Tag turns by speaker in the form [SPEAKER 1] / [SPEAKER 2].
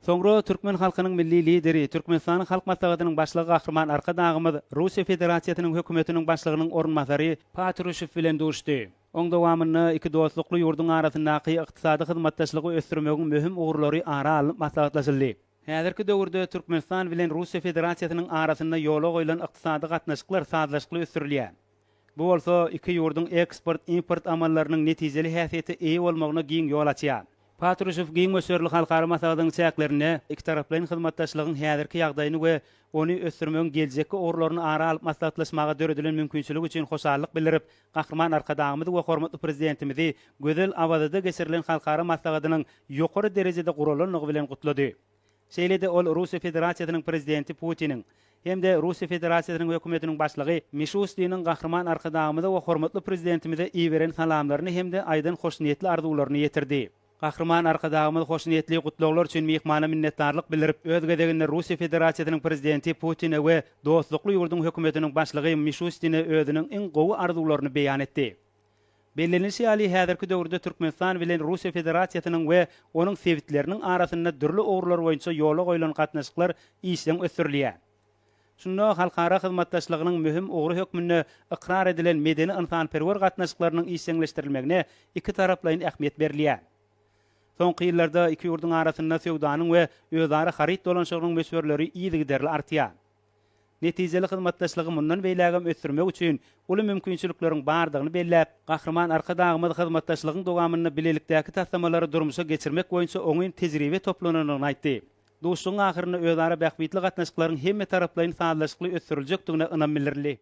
[SPEAKER 1] Soňra türkmen halkynyň Milli Lideri, Türkmenistanyň Halk Maslahatynyň Başlygy Gahryman Arkadagymyz Russiýa Federasiýasynyň Hökümetiniň Başlygynyň orunbasary Patruşew bilen duşdy. Oň dowamynda iki dostlukly ýurduň arasyndaky ykdysady hyzmatdaşlygy ösdürmegiň möhüm ugurlary ara alnyp maslahatlaşyldy. Häzirki döwürde Türkmenistan bilen Russiýa Federasiýasynyň arasynda ýola goýlan ykdysady gatnaşyklar sazlaşykly ösdürilýär. Bu bolsa iki ýurduň eksport-import amallarynyň netijeli häsiýete eýe bolmagyna giň ýol açýar. Patruşew giň möçberli halkara maslahatynyň çäklerinde ikitaraplaýyn hyzmatdaşlygyň häzirki ýagdaýyny we ony ösdürmegiň geljekki ugurlaryny ara alyp maslahatlaşmaga döredilen mümkinçilik üçin hoşallyk bildirip, Gahryman Arkadagymyzy we hormatly Prezidentimizi gözel Awazada geçirilen halkara maslahatynyň ýokary derejede guralandygy bilen gutlady. Şeýle-de ol Russiýa Federasiýasynyň Prezidenti Putiniň hem-de Russiýa Federasiýasynyň Hökümetiniň Başlygy Mişustiniň Gahryman Arkadagymyza we hormatly Prezidentimize iberen salamlaryny hem-de aýdan hoşniýetli arzuwlaryny ýetirdi. Gahryman Arkadagymyz hoşniýetli gutlaglar üçin myhmana minnetdarlyk bildirip, öz gezeginde Russiýa Federasiýasynyň Prezidenti Putine we dostlukly ýurduň Hökümetiniň Başlygy Mişustine özüniň iň gowy arzuwlaryny beýan etdi. Bellenilişi ýaly, häzirki döwürde Türkmenistan bilen Russiýa Federasiýasynyň we onuň sebitleriniň arasynda dürli ugurlar boýunça ýola goýlan gatnaşyklar işjeň ösdürilýär. Şunda halkara hyzmatdaşlygynyň möhüm ugry hökmünde ykrar edilen medeni-ynsanperwer gatnaşyklarynyň işjeňleşdirilmegine ikitaraplaýyn ähmiýet berilýär. Soňky ýyllarda iki ýurduň arasynda söwdanyň we özara haryt dolanyşygynyň möçberleri yzygiderli artýar. Netijeli hyzmatdaşlygy mundan beýlägem ösdürmek üçin uly mümkinçilikleriň bardygyny belläp, Gahryman Arkadagymyz hyzmatdaşlygyň dowamynda bilelikdäki taslamalary durmuşa geçirmek boýunça oňyn tejribe toplanandygyny aýtdy. Duşuşygyň ahyrynda özara bähbitli gatnaşyklaryň hemmetaraplaýyn sazlaşykly ösdüriljekdigine ynam bildirildi.